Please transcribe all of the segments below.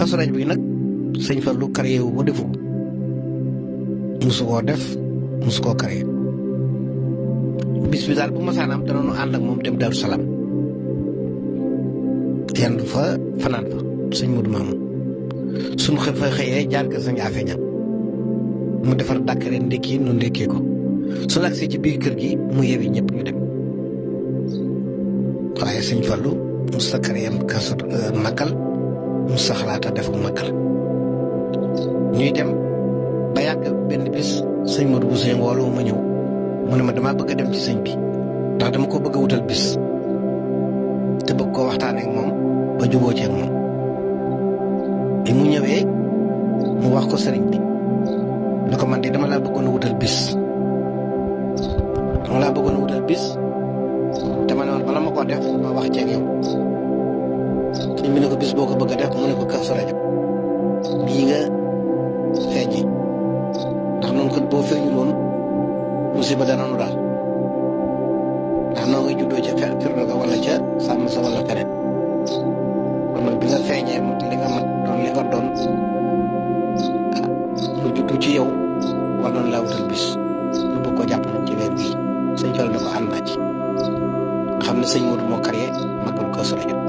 Kazu Rajab bi nag sëñ Fallu créé wu ko defu ko musu koo def musu koo créé bis bi daal bu masaanaam danoonu ànd ak moom dem Daaru Salaam yendu fa fanaan fa sëñ Modou Mamoun suñu fa xëyee jaar kër sëñ Afe Ñaŋ mu defar dàkkare ndékki nu ndékkee ko su agsee ci biir kër gi mu yewi ñëpp ñu dem waaye sëñ Fallu musta créé Kazu Magal musta xalaata def ko Magal ñuy dem ba yàgg benn bis sëñ Modou bu sëñ woolu ma ñëw mu ne ma damaa bëgg a dem ci sëñ bi ndax dama ko bëgg a wutal bis te bëgg koo waxtaanee ak moom ba juboo ci ak moom bi mu ñëwee mu wax ko sëriñ bi ne ko man de dama laa bëggoon a wutal bis te ma ne woon bala ma koo def ma wax ci ak yow sëñ bi ne ko bis boo ko bëgg a def mu ne ko Kazu Rajab bii nga feeñi ndax noonu kat boo feeñul woon musiba dana nu daal ndax noo nga juddoo ca firnde ga wala ca sàmm sa wala feneen kon nag bi nga feeñee li nga mat doon li nga doon lu juddu ci yow war nañ laa wutal bis ñu bëgg ko jàpp nag ci weer bii sëñ Fallu ne ko ànd naa ci xam ne sëñ Modou moo créé Magal Kazu Rajab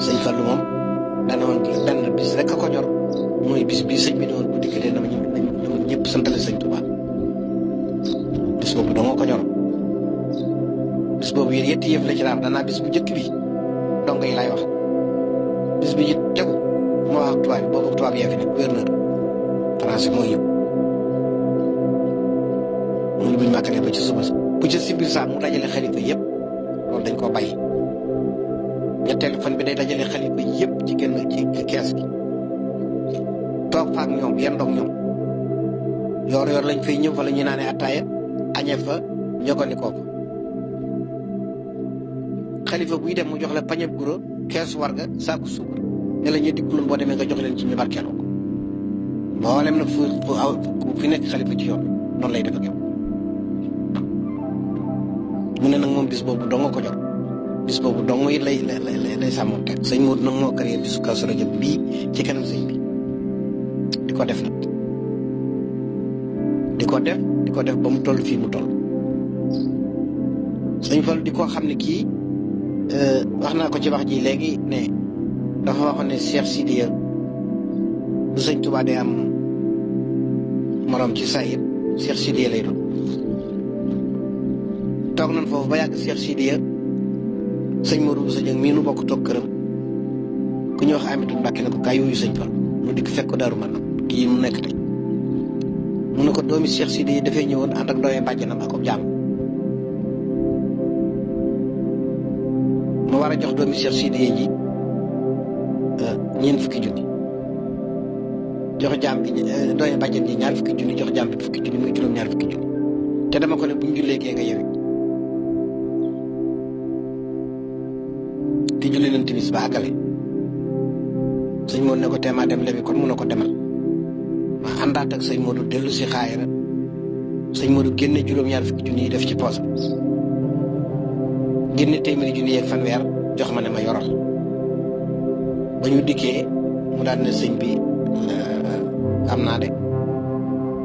sëñ Fallu moom dana woon benn bis rek a ko ñor mooy bis bii sëñ bi ne woon bu dikkatee na ma ñëpp santale sëñ Tuubaa bis boobu dong ko ñor bis boobu yéen yetti yëf la ci daan danaa bis bu njëkk bi dong yi laay wax bis bi it tegu moo wax tubaab bi boobu tubaab yaa fi nekk gouverneur français mooy yëpp mu buñ màkkalee ba ci suba bu ca si biir saa mu dajale xalifa yëpp loolu dañ koo bàyyi ñetteelu fan bi day dajale xalifa yëpp ci kenn ci kees gi toog fa ak ñoom yendoog ñoom yor lañ fay ñëw fa la ñuy naanee attaaya añee fa ñogandikoo fa xalifa buy dem mu jox la pañeb guro keesu warga saaku suukar ne la ñuy dikkuloon boo demee nga jox leen ci ñu barkeeloo ko mboolem nag fu fi nekk xalifa ci yoon noonu lay def ak yow mu ne nag moom bis boobu dong ko jot bis boobu dong it lay sàmmoonte sëñ Modou nag moo créé bisu Kazu Rajab bii ci kanam sëñ bi di ko def nag di ko def ba mu toll fii mu toll sëñ Fallu di ko xam ne kii wax naa ko ci wax ji léegi ne dafa waxoon ne Cheikh Sidiya bu sëñ Tuubaa day am morom ci sayid Cheikh Sidiya lay doon toog nañ foofu ba yàgg Cheikh Sidiya sëñ Modou bu sa jëng mii nu bokk toog këram ku ñuy wax Amitu Mbàkke ne ko kaay yooyu sëñ Fallu mu dikk fekk ko Daaru Manam kii mu nekk tey mu ne ko doomi Cheikh Sidiya dafay ñëwoon ànd ak dooyee bàjjanam ak jaam mu war a jox doomi Cheikh Sidiya ji ñeent fukki junni jox jaam bi dooyee bàjjan ji ñaar fukki junni jox jaam bi fukki junni muy juróom ñaar fukki junni te dama ko ne buñ jullee gee nga yewi di julli leen timis ba àggale sëñ Modou ne ko teemaa dem lebi kon mun na ko demal ma àndaat ak sëñ Modou dellu si xaayara sëñ Modou génne juróom-ñaar fukki junni yi def ci poosam génne téeméeri junni yeeg fanweer jox ma ne ma yoral ba ñu dikkee mu daal ne sëñ bi am naa de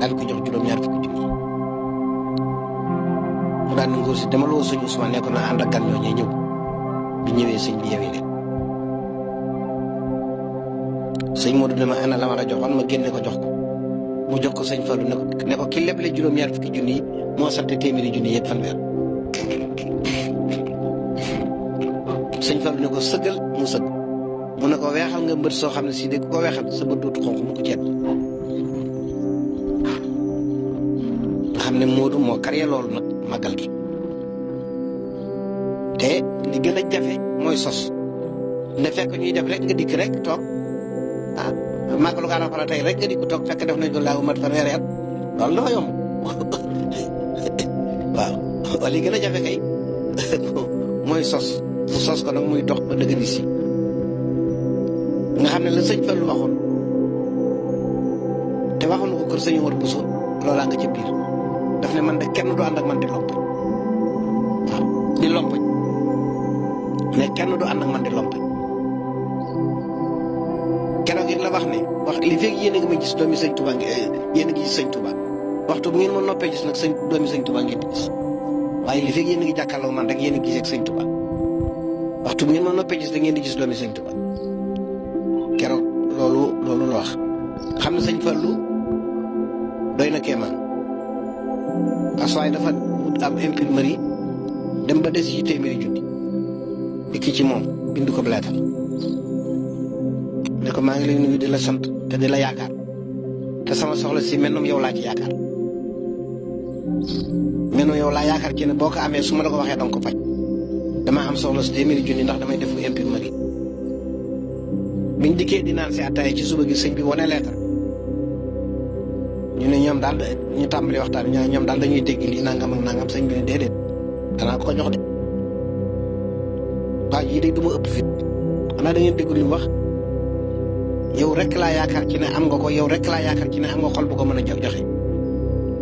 daal ko jox juróom-ñaar fukki junni mu daal ne nguur si demaloo sëñ Ousmane ne ko na ànd ak gan ñooñee ñëw bi ñëwee sëñ bi yewi leen sëñ Modou dama ana la ma la joxoon ma génne ko jox ko mu jox ko sëñ Fallu ne ko ki leble juróom-ñaar fukki junni yi moo sant téeméeri junni yeeg fanweer sëñ Fallu ne ko sëggal mu sëgg mu ne ko weexal nga mbët soo xam ne si de ku ko weexal sa bët dootu xonq mu ko ceet nga xam ne Modou moo créé loolu nag màggal gi te li gën a jafe mooy sos ne fekk ñuy def rek nga dikk rek toog màggalu Arafat tey rek nga dikk toog fekk def nañ ko laawu mat fanweeri at loolu dafa yomb waaw li gën a jafe kay mooy sos mu sos ko nag muy dox ba dëgg ni si nga xam ne la sëñ Fallu waxoon te waxoon ko kër sëñ Omar Bousso loolaa nga ci biir daf ne man de kenn du ànd ak man di lompañ waaw di lompañ mais kenn du ànd ak man di lompañ keroog it la wax ne wax li fekk yéen a ngi ma gis doomi sëñ Touba yéen a ngi gis sëñ Touba waxtu bu ngeen ma noppee gis nag doomi sëñ Touba ngeen di gis waaye li fekk yéen a ngi jàkkaarloo man rek yéen a ngi gis ak sëñ Touba waxtu bu ngeen ma noppee gis da ngeen di gis doomi sëñ Touba keroog loolu la wax xam ne sëñ Fallou doy na kéemaan aswaay dafa am imprimerie dem ba des ci téeméeri junni dikki ci moom bind ko leetar ne ko maa ngi lay nuyu di la sant te di la yaakaar te sama soxla si mennum yow laa ci yaakaar mennum yow laa yaakaar ci ne boo ko amee su ma la ko waxee danga ko faj damaa am soxla si téeméeri junni ndax damay def imprimerie biñ dikkee di naan si attaaya ci suba gi sëñ bi wane leetar ñu ne ñoom daal ñu tàmbali waxtaan bi ñoom daal dañuy dégg lii nangam ak nangam sëñ bi ne déedéet danaa ko jox de waa jii de du ma ëpp fit xanaa da ngeen dégg lu mu wax yow rek laa yaakaar ci ne am nga ko yow rek laa yaakaar ci ne am nga xol bu ko mën a joxe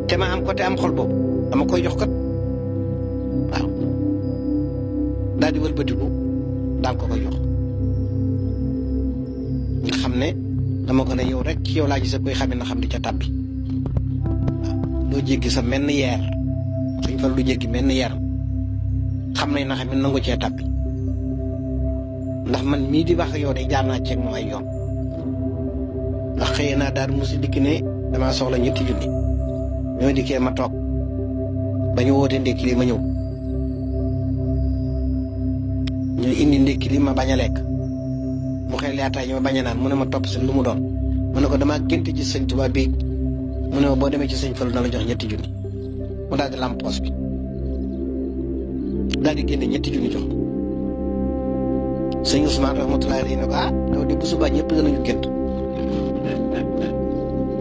te ma am ko te am xol boobu dama koy jox kat waaw daal di wëlbatiku daal ko koy jox nga xam ne dama ko ne yow rek ci yow laa gis koy xamee na xam di ca tàbbi waaw doo jéggi sa menn yeer suñ fa lu jéggi menn yeeram xam nañ na xam ne nangu cee tàbbi ndax man mii di wax ak yow de jaar naa ceeg moom ay yoon ndax xëy naa daal musi dikk ne damaa soxla ñetti junni ñoo dikkee ma toog ba ñu woote ndékki li ma ñëw ñu indi ndékki li ma bañ a lekk mu xel yaataay yi ma bañ a naan mu ne ma topp si lu mu doon mu ne ko damaa gént ci sëñ Tuubaa bii mu ne ma boo demee ci sëñ Fallu na la jox ñetti junni mu daal di lamp poos bi daal di génne ñetti junni jox sëñ Ousmane rahmatullahi alayhi ne ko yow de bu subaa ñëpp danañu gént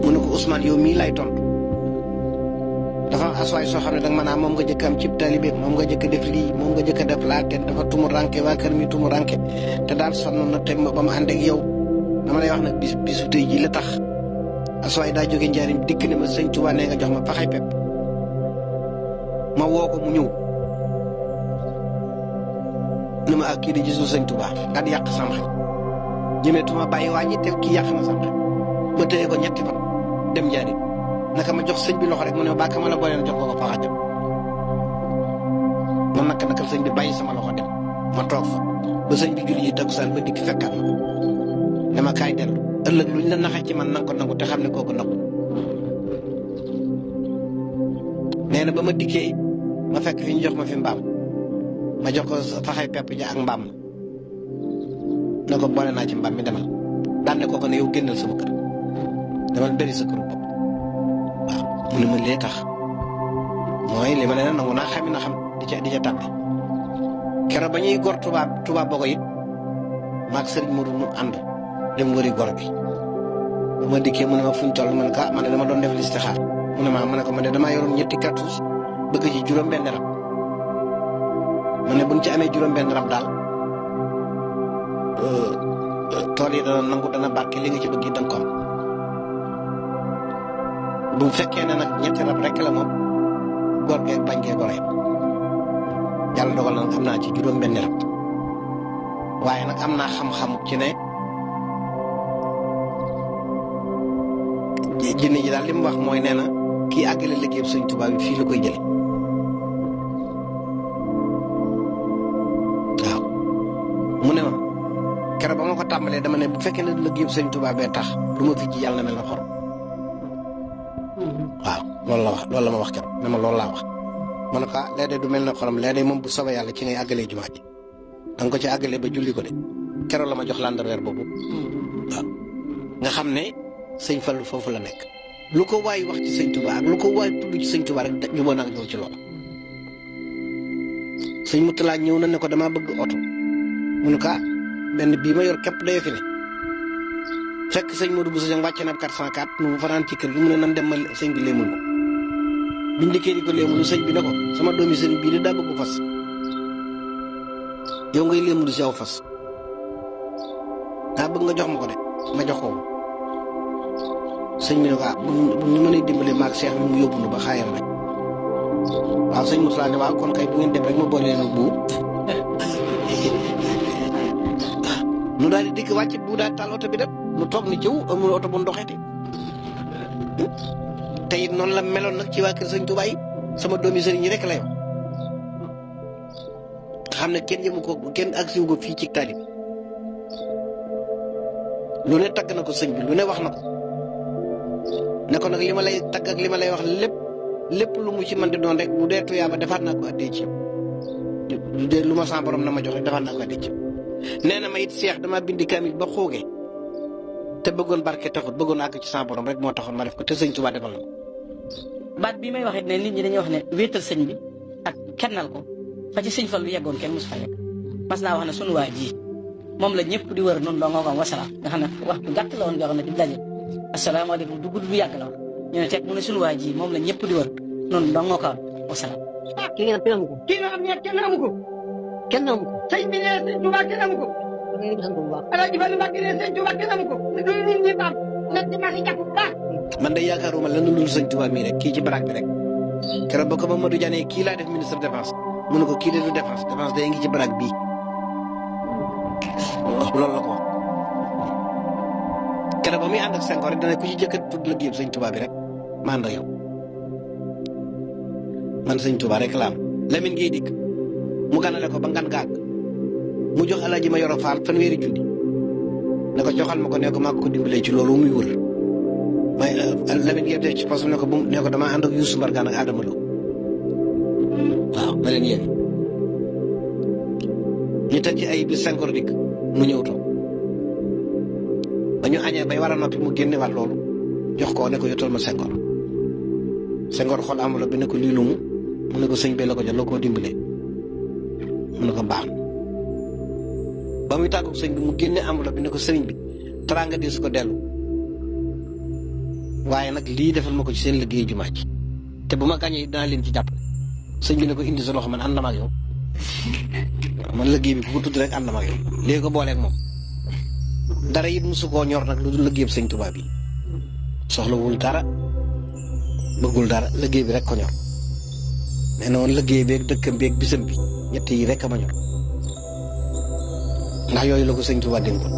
mu ne ko Ousmane yow mii lay tontu dafa am aswaay soo xam ne danga maanaam moom nga jëkk am cib taalibe moom nga jëkk def lii moom nga jëkk def laa te dafa tumu ranke waa kër mi tumu ranke te daal sonn na te ba mu ànd ak yow dama lay wax nag bisu tey ji la tax aswaay daa jóge njaarim dikk ne ma sëñ Tuubaa nee nga jox ma faxay pepp ma woo ko mu ñëw ne ma ak kii di gisul sëñ Tuubaa daal di yàq sama xel jëmeetuma bàyyi waa ñi te kii yàq na sama xel ma tëye ko ñetti fan dem njaarim naka ma jox sëñ bi loxo rek mu ne bàkk ma la booleen jox ko ko faxa jëm man naka sëñ bi bàyyi sama loxo dem ma toog fa ba sëñ bi julli yi takkusaan ba dikk fekkaat ma dama kaay dellu ëllëg luñ la naxee ci man nanga ko nangu te xam ne kooku nangu nee na ba ma dikkee ma fekk fi ñu jox ma fi mbaam ma jox ko faxay pepp ja ak mbaam na ko boole naa ci mbaam mi demal daan ne kooku ne yow génnal sama kër demal bëri sa këru bopp waaw mu ne ma lee tax mooy li ma ne nangu naa xam na xam di ca tàbbi keroog ba ñuy gor tubaab boo ko it maag sëriñ Modou mu ànd dem wëri gor bi bu ma dikkee mu ne ma fuñ toll man ka man ne dama doon def listixaar mu ne ma ne ko man de damaa yoroon ñetti cartouche bëgg ci juróom-benn rab ma ne buñ ci amee juróom-benn rab daal tool yi dana nangu dana barke li nga ci bëgg danga ko am bu fekkee ne nag ñetti rab rek la moom góor gee bañ gee gore yàlla dogal na am naa ci juróom-benn rab waaye nag am naa xam-xam ci ne jinne ji daal li mu wax mooy nee na kii àggale liggéeyam sëñ Tuubaa bi fii la koy jële waaw mu ne ma keroog ba ma ko tàmbalee dama ne bu fekkee ne liggéeyam sëñ Tuubaa bee tax lu ma fi ji yàlla na mel na xorom waaw loolu la wax loolu la ma wax keroog ne ma loolu laa wax ma ne ko léeg-léeg du mel na xorom léeg-léeg moom bu soobee yàlla ci ngay àggalee jumaa ji da nga ko ci àggalee ba julli ko de keroog la ma jox landerweer boobu waaw nga xam ne sëñ Fallu foofu la nekk lu ko waay wax ci sëñ Tuubaa ak lu ko waay tudd ci sëñ Tuubaa rek jubóo naa ñëw ci loolu sëñ Muttalaa ñëw na ne ko damaa bëgg oto mu ne ko benn bii ma yor képp day fi ne fekk sëñ Modou Bousso Dieng wàcce na 404 nu mu fanaan ci kër gi mu ne nan dem ma sëñ bi léemul ko biñ dikkee di ko léemulu sëñ bi ne ko sama doomi sëñ bii de daa bëgg fas yow ngay léemulu si aw fas daa bëgg nga jox ma ko de ma jox ko sëñ bi ne ko bu ñu mënee dimbale maag Cheikh bi mu yóbbu nu ba xaayal nañ waaw sëñ Moussa ne waaw kon kay bu ngeen dem rek ma boole leen bu nu daal di dikk wàcc bu daal taal oto bi dem nu toog ni jëw amul oto bu ndoxeeti te it noonu la meloon nag ci waa kër sëñ Tuubaa yi sama doomi sëriñ yi rek lay wax xam ne kenn yëmu ko kenn agsiwu ko fii ci taalib lu ne tagg na ko sëñ bi lu ne wax na ko ne ko nag li ma lay tagg ak li ma lay wax lépp lu mu ci mën di doon rek bu dee tuyaaba defaat naa ko addee ci lu dee lu ma sa borom na ma joxe defaat naa ko addee ci nee na ma it seex dama bindi kaamil ba xooge te bëggoon barke taxut bëggoon àgg ci sa borom rek moo taxoon ma def ko te sëñ Tuubaa defal na ko. baat bi may waxit ne nit ñi dañuy wax ne wéetal sëñ bi ak kennal ko fa ci sëñ Fallu yeggoon kenn mosu fa yegg mas naa wax ne sunu waa ji moom la ñëpp di wër noonu doo nga ko am wasalaam nga xam ne waxtu gàtt la woon joo xam ne di daje asalaamaaleykum du gudd bu yàgg la woon ñu ne teg mu ne sunu waa ji moom la ñëpp di wër noonu doo nga ko am wasalaam. kii ngeen am kenn amu ko. kii nga xam ne kenn amu ko. kenn amu ko. sëñ bi nee sëñ Tuubaa kenn amu ko. da ngay sant bu baax. Alaaji Fallu Mbàkke nee sëñ Tuubaa kenn amu ko. du ñun ñi baam nag di marché jàpp bu baax. man de yaakaaruma lenn lu sëñ Tuubaa mii rek kii ci baraak bi rek keroog ba ko Mamadou Diané kii laa def ministre défense mu ne ko kii de du défense day ngi ci baraak bii loolu la ko wax keroog ba muy ànd ak Senghor rek dana ku ci jëkk a tudd la géeb sëñ Tuubaa bi rek ma ànd ak yow man sëñ Tuubaa rek la am Lamine Gueye dikk mu ganale ko ba ngan gaag mu jox Alaaji ma yoro faal fanweeri junni ne ko joxal ma ko ne ko maa ko dimbalee ci loolu muy wër waaye Lamine Gueye def ci parce que ne ko damaa ànd ak Youssou Mbargane ak Adama Lo waaw ma leen yéen ñu teg ci ay bi Senghor dikk mu ñëw toog ba ñu añee bay war a noppi mu génnewaat loolu jox ko ne ko yotal ma Senghor xool amula bi ne ko lii lu mu ne ko sëñ bi la ko jox la koo dimbalee mu ne ko baax ba muy tàggu sëñ bi mu génne amula bi ne ko sëriñ bi teraanga di su ko dellu waaye nag lii defal ma ko ci seen liggéey jumaa ji te bu ma gàñee dinaa leen ci jàpp sëñ bi ne ko indi sa loxo man ànd na ma ak yow man liggéey bi ku ko tudd rek ànd na ma ak yow léegi ko booleeg moom dara it mosu koo ñor nag lu dul liggéey bi sëñ Tuubaa bi soxlawul dara bëggul dara liggéey bi rek ko ñor mais noonu liggéey beeg dëkkam beeg bisam bi ñett yi rek a ma ñor ndax yooyu la ko sëñ Tuubaa dénkoon